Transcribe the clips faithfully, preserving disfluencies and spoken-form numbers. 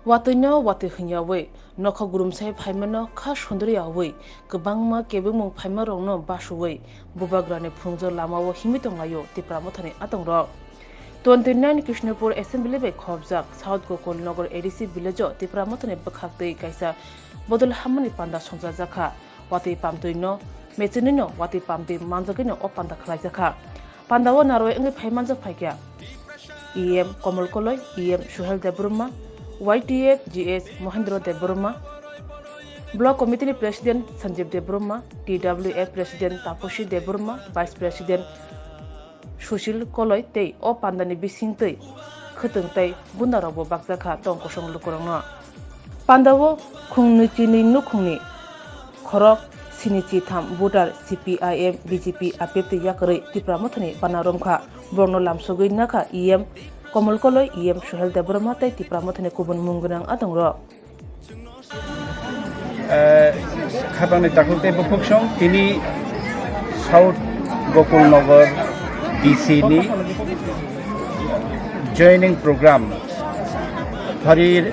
Watwino watwi hwnyawi, nokha gurumsai phaimano kha sundriyawi, kwbangma kebengmung phaimarokno basuwi, bubagrani phunukjak lamao himwi tonglaio Tipra Mothani adongrok. Twenty nine Krishnapur Assembly bai khopjak South Gokul Nagar A D C village-o Tipra Mothani bwkhaktwi kaisa bodol hamani panda songchajakha. Watwi pamtwino mechenwino watwi pamtwi manjagwino o panda khlaijakha. Pandao narwai wngwi phai manjak phaikha E M Komol Koloi, E M Suhel Debbarma, Y T F G S Mohendro Debbarma, Block Committee ni President Sanjeev Debbarma, T W F President Taposi Debbarma, Vice President Sushil Koloi tei o pandani bisingtwi khwtwng tei gundarokbo bakjakha tong kosong lukurokno. Pandao khung nwichini nukhungni khorok sini chitham voter C P I M, B J P, I P F T yakarwi Tipra Mothani bana romkha. Borokno lamsogwi nakha E M Komol Koloi, E M Suhel Debbarma tei Tipra Mothani kubun mung gwnang adongrok. Eh, khapangni takhuk tei buphuksong tini South Gokul Nagar D C ni joining program Hari,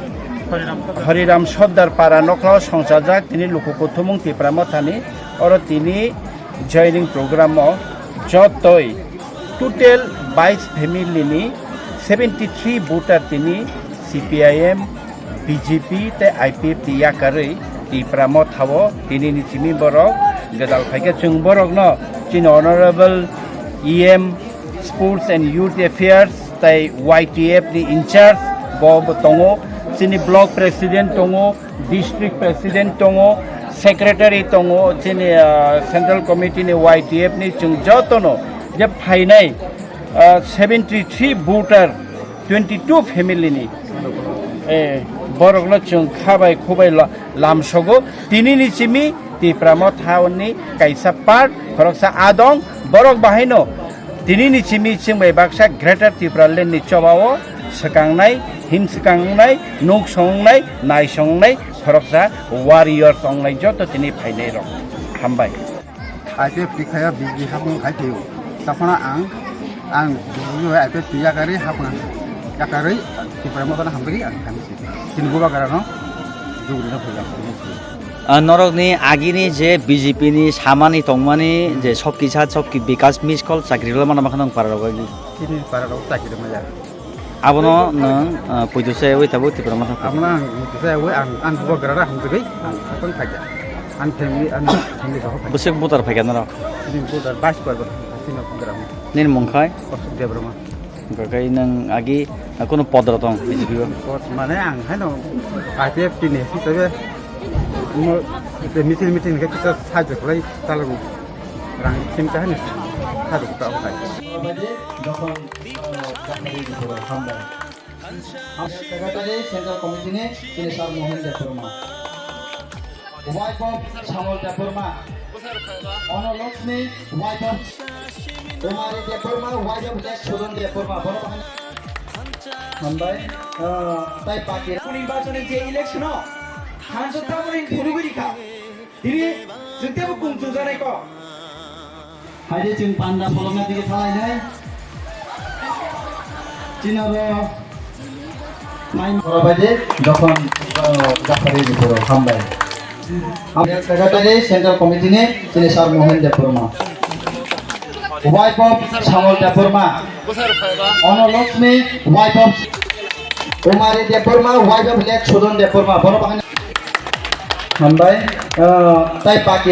Hariram Sordar para nokhlao songchajak tini luku kuthumung Tipra Mothani oro tini joining program o jotoi total bais family ni seventy three voter tini C P I M, B J P tei I P F T yakarwi Tipra Mothao tini ni simi borok gwdal phaikhe chwng borokno chini honorable E M Sports and Youth Affairs tei Y T F ni in charge bo bo tongo, chini block president tongo, district president tongo, secretary tongo, chini, ah, central committee ni Y T F ni chwng jotono je phainai, ah, seventy three voter twenty two family ni, eh, borokno chwng khabai khubai la-, lamsogo. Tini ni simi Tipra Mothani kaisa part khoroksa adong, borok bahaino tini ni simi chwng bai baksa Greater Tipraland ni chobao swkangnai, him swkangnai, nuk songnai, nai songnai khoroksa warriors ongnai joto tini phainai rok. Hambai. I P F T khaya B J P hapung khai thaio. Taphana ang, ang B J P I P F T yakarwi hapung yakarwi Tipra Mothano hambai ang kami si. Chini bubagrano dugri no phaiya. Ah, norokni agini je B J P ni samani tongmani je sok kisa sok ki bikas miss call chakri rwla mana makhano para rok agi. Chini para rok chakri rwma ya. Abono nwng, ah, poito se ui tabuk Tipra Motha. Abono ang poito se ui ang, ang bubagrara hamjagwi ang sakon khaja. Ang family, ang family rok khaja. Bwswk voter phaikha norok? Chini voter bais koi voter phaikha chini gram. Nini mung khai? Ashok Debbarma. Hwnkhe nwng agi, ah, kunu podro tong B J P o? Pod mane ang haino I P F T ni hisabe mo, mitin mitin khe kisa sajak lai talago. Rang chim ta haino sajak ta okai. Secretary Central Committee ni chini Sir Mohen Debbarma. Wife of Samol Debbarma. Ono Lakshmi, wife of Kumari Debbarma, wife of late Sudan Debbarma. Bono bahai hambai, ah, tai pati. Kuni bachani je election o, hanso taboni phunugwi rikha. Tini jwng tebo kung chungjanai kok. Haide chwng panda pholokna dige thalainai. Chinaro mai khoro baide jokhon, uh, japhari ni poro hambai. Secretary Central Committee ni chini Sir Mohen Debbarma. Wife of Samol Debbarma. Ono Lakshmi, wife of Kumari Debbarma, wife of late Sudan Debbarma. Bono bahai hambai, uh, tai pati.